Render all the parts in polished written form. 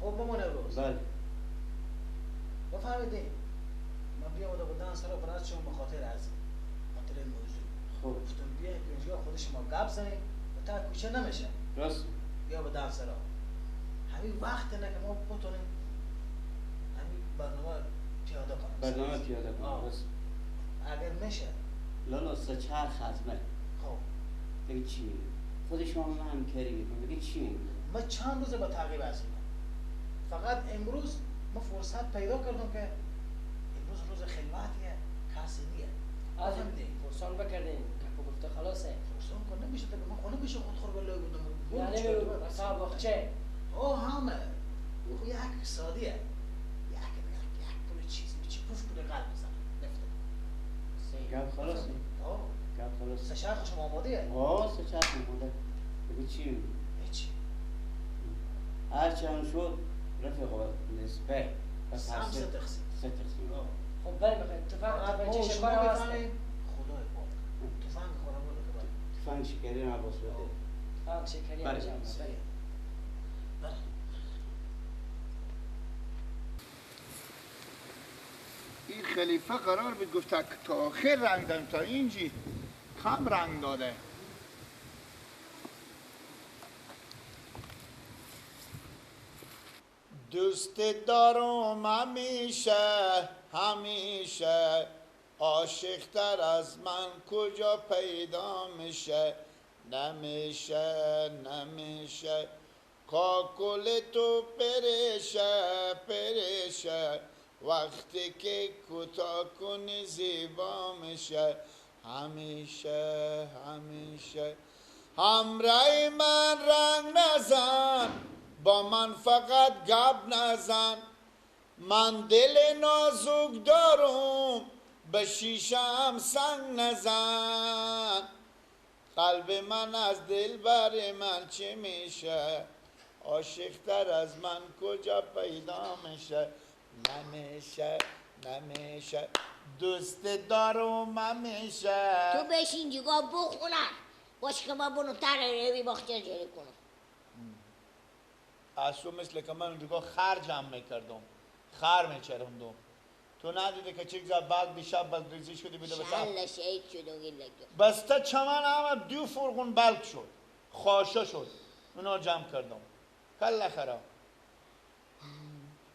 خب بمونه روز. بله. بفهمیدین من بیام دا بودن سر برات شما به خاطر از خاطر این موضوع. خب گفتم بیا که اینجا خودش ما گپ زنیم و تا کوچه نمیشه. راست. بیا به دن سرا. همین وقت نه که ما بتونیم همین برنامه پیاده کنیم. برنامه پیاده کنیم. راست. اگر میشه. لالا سه چهار خزمه. خب. دیگه چی میگه؟ خود شما من همکاری میکنم. دیگه چی میگه؟ من چند روز با تعقیب هستم. فقط امروز ما فرصت پیدا کردم که امروز روز خلوتیه، کسی نیه. از فرسان بکردین گپ گفته خلاصه. فرسان کن نمیشه که من خونه میشه خود خور بالای بودم. یعنی مثلا باغچه. او همه او یک سادیه. یک یک یک پول چیزی چی پوف پول قلب بزنه. نفته. گپ خلاصه. آه گپ خلاص. سه چرخ شما آماده؟ آه سه چرخ آماده. دیگه چی میگی؟ هیچی. هر چند شد رفیق نسبه بس هم سه تقسیم. سه تقسیم. خب بله میخوایم تفنگ چه شکار هست؟ خدای پاک تفنگ خورم رو بده. تفنگ شکری رو عباس بده. تفنگ شکری هم جمع بله. بله. این خلیفه قرار بود گفت تا آخر رنگ دادم تا اینجی کم رنگ داده. دوست دارم همیشه همیشه عاشق‌تر از من کجا پیدا میشه؟ نمیشه نمیشه کاکل تو پرشه پرشه وقتی که کوتاه کنی زیبا میشه. همیشه همیشه همراه من رنگ نزن با من فقط گپ نزن من دل نازک دارم به شیشم سنگ نزن قلب من از دل بر من چه میشه؟ عاشق‌تر از من کجا پیدا میشه؟ نمیشه نمیشه دوست دارم همیشه. تو بشین جگاه بخونم باش که من بونو تر روی باخچه جری کنم. از تو مثل که من اونجا خر جمع میکردم خر میچرندم. تو ندیده که چه گذار بعد دیشب بلد ریزی شدی بوده بسته شله شهید شد و گیلک بسته چمن همه دو فرغون بلک شد خاشه شد اونا جمع کردم کل خراب.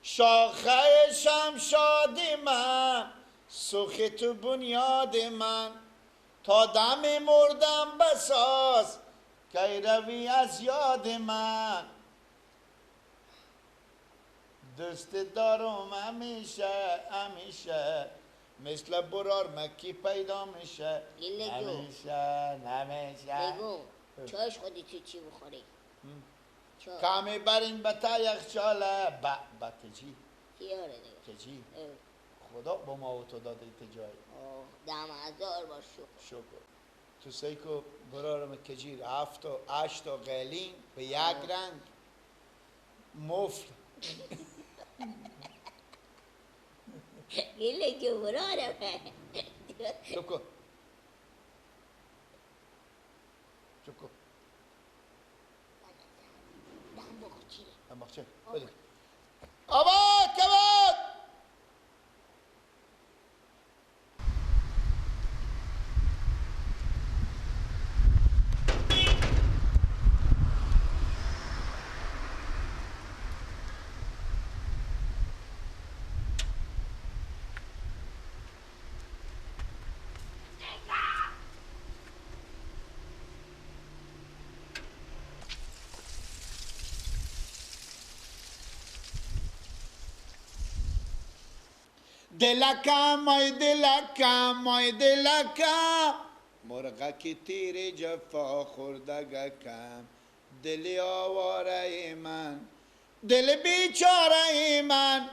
شاخه شمشاد من سوخت تو بنیاد من تا دم مردم بساز کی روی از یاد من. دوست دارم همیشه همیشه مثل برار مکی پیدا میشه. همیشه نمیشه. بگو چایش خودی تو چی بخوری؟ کمی برین به تا یخچاله با تجی تیاره دیگه تجی خدا با ما و تو داده تجای 10,000 بار شکر شکر. تو سیکو برارم کجیر 7 و 8 و قلین به یک رنگ مفل گله جو برارم چپ کن چپ کن. دم باغچه بده. آباد کباب دلکم آی دلکم آی دلکم مرغک تیر جفا خوردگکم دل آواره من دل بیچاره من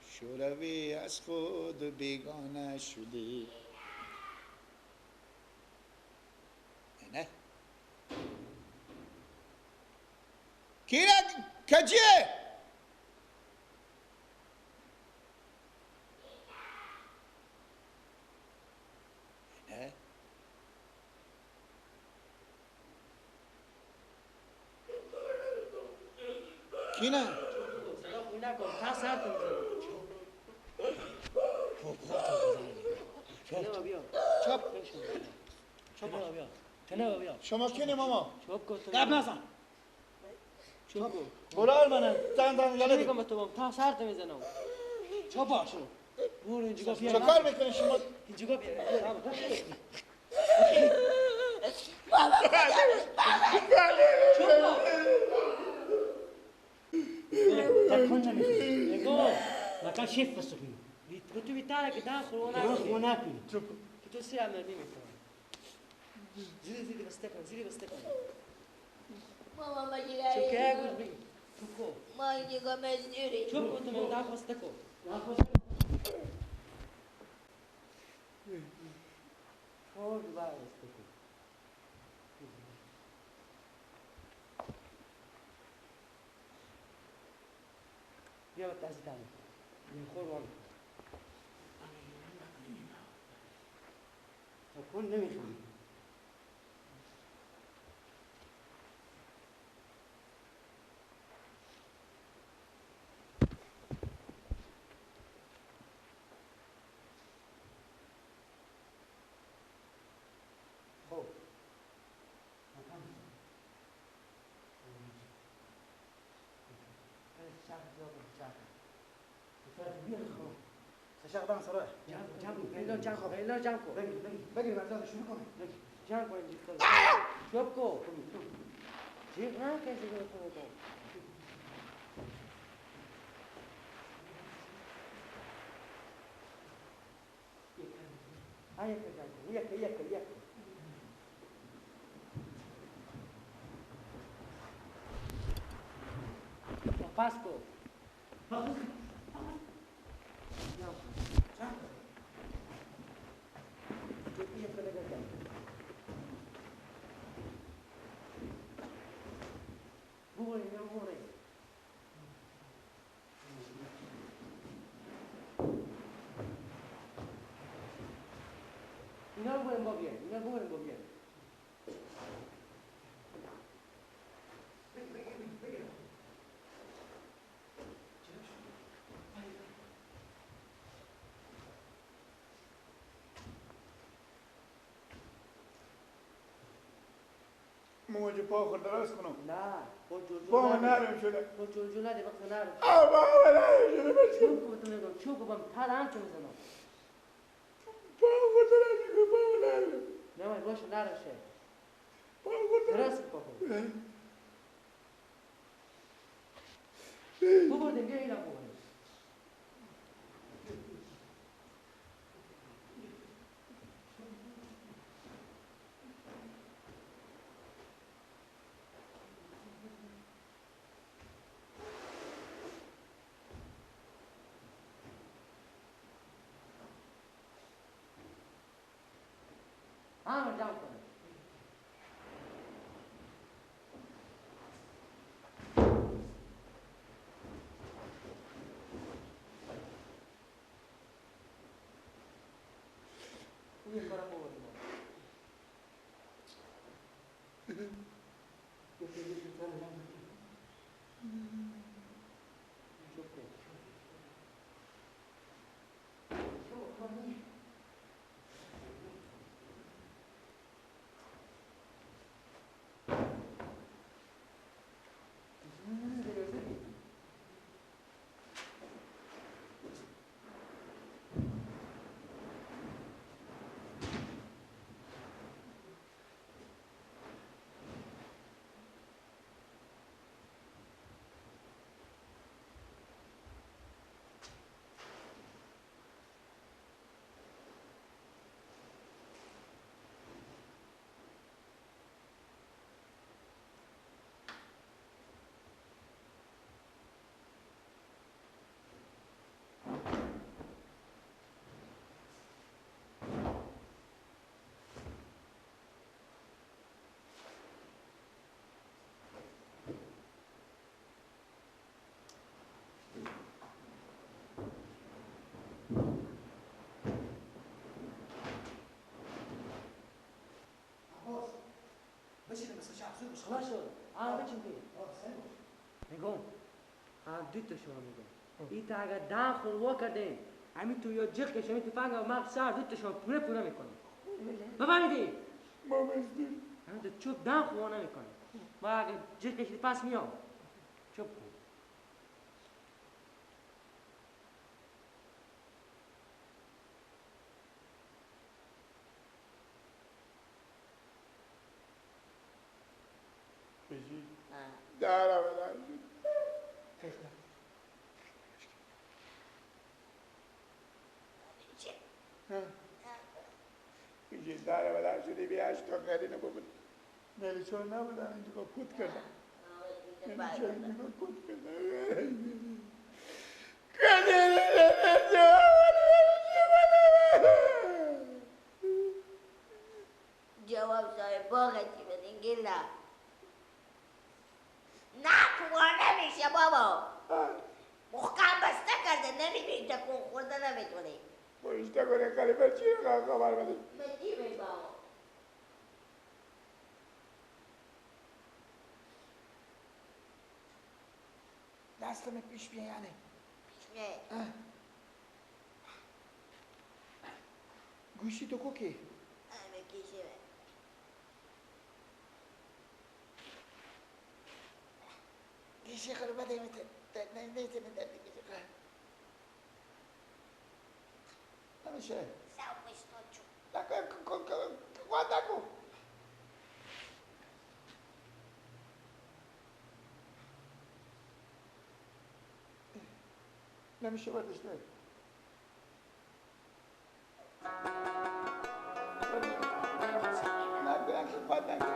شوروی از خود بیگانه شدی. نه کی کجیه؟ کی نه؟ نکن تا سر تو میزنم. چپ بیا. چپ. چپ بیا. تنه بیا. شما کی ماما؟ چپ کو. گپ نزن. چپ کو. بلال منه. تن تن یاله. میگم تو تا سر تو میزنم. چپ باش. برو اینجا بیا. چه کار میکنی شما؟ اینجا بیا. بابا تکون نمیخوری. نگاه مکان شیف بسکنی. تو بیتاره که دان خورو نکنی. که تو سه عمل نمیکنی. زیدی زیدی بسته کن زیدی بسته کن. بابا ما دیگه. چوب که گوش بگی. چوب کو. ما دیگه مزدوری. چوب کو تو من دان بسته کن. خور دوباره بسته کن. بیا با تازه تانه. خور وان. تکون نمیخوری. خب. سشاق دان سرای. جمع کن. اینا جمع کن. اینا جمع کن. بگیر برزاد شروع کنه. جمع کن اینجا. چوب کو. جیغ نه کسی رو تو میگم. یک جمع کن. یک یک یک. پاس کو. اینا رو بریم با بیان. اینا رو بریم با بیان. موج پا خود درست کنم. نه، با جلجل با نرم شده. با جلجل نده وقت نرم. آه نرم شده بچه. چوب کو تو میگم چوب بام تا هم تو میزنم. پا خود درست کن پا نرم. نه باشه نرم شه. پا خود درست پا کن. ببردیم بیا اینا ببریم. همه جمع کنه. این کارم ببریم. چوب کن. بشینه مثل شب زود باش. خلاص شد. آه بچین بی. آه سری باش. میگم. آه دو تا شما میگم. این تا اگر دم خوروا کردین همین تو یا جغ کشمی همین تفنگ و مغز سر دوتا شما پوره پوره میکنیم. بفهمیدی؟ ما بستیم. همین تو چوب دم خوروا نمیکنیم. ما اگر جغ کشیدی پس میام. چوب کن. کشی؟ در بدن شد. کشی در بدن شدی بی هشتا قرینه بابا. نلیچار نبودن اینجا کت کردم. نلیچار اینجا کت کردم. جواب صاحب باغ چی بدین گیلا؟ نه تو نمیشه بابا. محکم بسته کرده نمیدونی تکون خورده نمیتونی. پشت کنه خلیفه چی رو خبر بده؟ من چی بابا؟ دستم پیش میه یعنی پیش میه. گوشی تو کوکی؟ کیشه. گوشی خرو بده نمیتونه درد گوشی خرو نمیشه. نکن نکن. نمیشه برداشته. نکن نکن.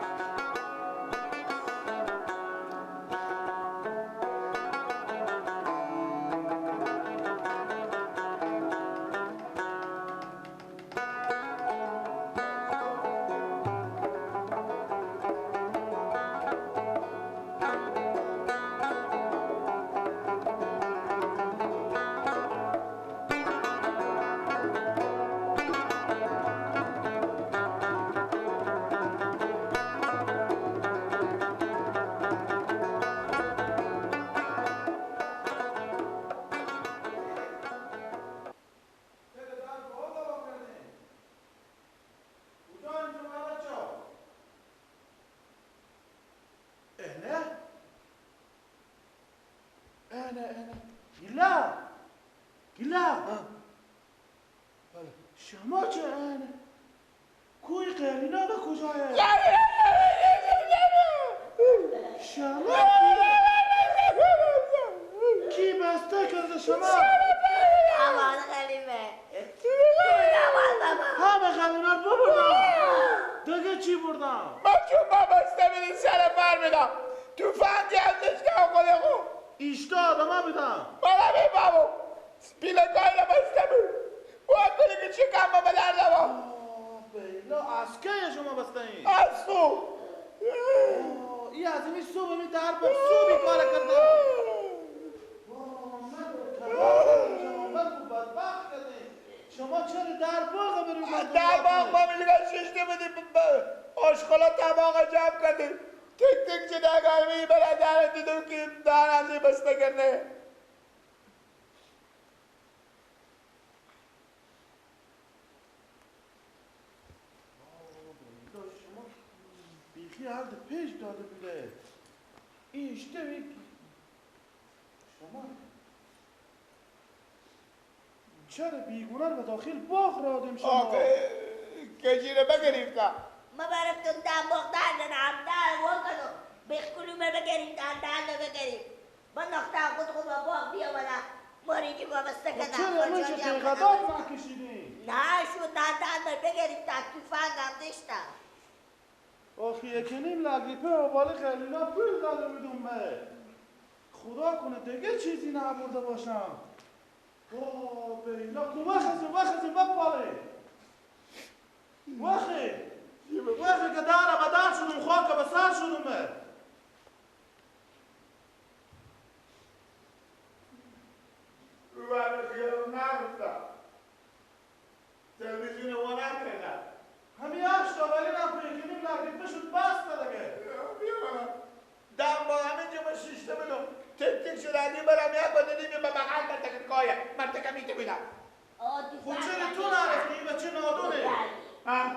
شما چه اینه؟ کوی قرینا به کجایه؟ شما کی بسته کرده شما؟ امان خلیفه همه قرینا رو ببردم دیگه چی بردم؟ من چون با بسته بدین سر فر بدم تو فندی ازش که خود خود ایشتا آدم بدم من همه بابا پیلکای رو بسته بود باید کنی که چه کم با دردم ها. بیلا از که شما بسته این؟ از صبح. این از این صبح می در با صبح کار کرده. من بدبخت کرده. شما چرا در باغ بریم؟ در باغ ما میگن ششته بودیم آشغالا تماغ جمع کردیم تک تک چه دگرمی برای در دیدم که در از این بسته کرده. بیخی حد پیش داده بوده این اشته شما چرا بیگونه رو به داخل باغ رادیم شما؟ آخه کجی رو بگریفتم ما برفتم دم باغ دردنم در واقعا بخکلومه بگریم در درد بگریم من نقطه خود خود با باغ بیامدم ماریجی وابسته کردم. چرا من چه قیقدات نکشیدیم؟ نه شد در درد بگریم تا توفنگ هم داشتم. آخی یکی نیم لگیپه و بالا خلیلا پول داده بودم به خدا کنه دیگه چیزی نبرده باشم. اوه بیلا کو وخزیم وخزیم بپاله وخی وخی که داره به در شدم خاک به سر شدم به رو خیالم نرفتم تلویزیون ما نکردم همین هشتا ولی نکو یکی نیم لگیپه شد بسته دیگه. دم با همینجا من شیشته بدم تک تک شده علی برم یک بار دیدیم به بغل مرتکه کایه مرتکه میته بیدم. خب چرا تو نرفتی؟ بچه نادونه.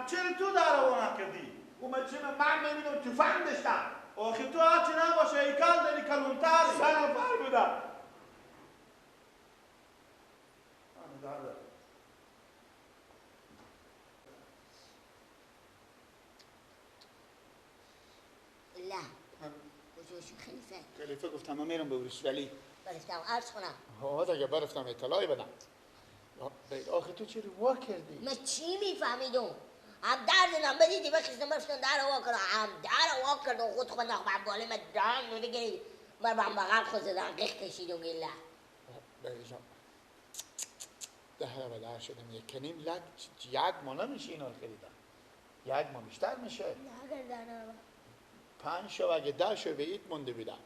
چرا تو در رو نکردی؟ خب من چه من نمیدونم تفنگ داشتم. آخه تو هرچی نباشه ایکال داری کلونتری. سه نفر بودم. لا کجاشو خلیفه؟ خلیفه گفتم من میرم به ولی برفتم عرض کنم. ها دیگه برفتم اطلاعی بدم. آخه تو چرا وا کردی؟ من چی میفهمیدم؟ هم درد نم بدیدی بخیستم برفتم در وا کردم، هم در وا کردم خود خود نخبر بالا من درم بگیری من به بغل خود زدم قیق کشیدم. گله بیل جان ده و در شدم 1.5 لک یک ماه نمیشه اینا رو خریدم، یک ماه بیشتر میشه. نگردنم 5 شو اگه 10 شو به ایت مونده بیدم.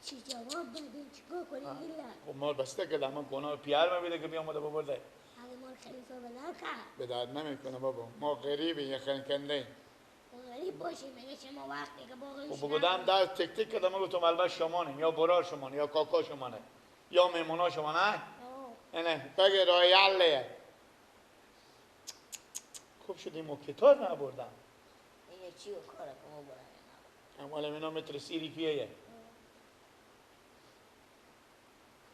چی جواب بدین چیکار کنیم گله؟ خب مال بسته که من گناه پیار میبینه که بیام بابا برده. اگه مال خلیفه به در کرد به درد نمیکنه بابا، ما غریبی یه خنکنده غریب باشیم میگه شما وقتی که باقیش خب بگودم در تک تک کردم گفتم البته شمانیم یا برار شمانه یا کاکا شمانه یا میمونا شمانه. نه بگه رایاله. خوب شد این موکتار نبردم. اینه چی و کاره که ما برنه نبردم. اول اینا متر 30 ریپیه.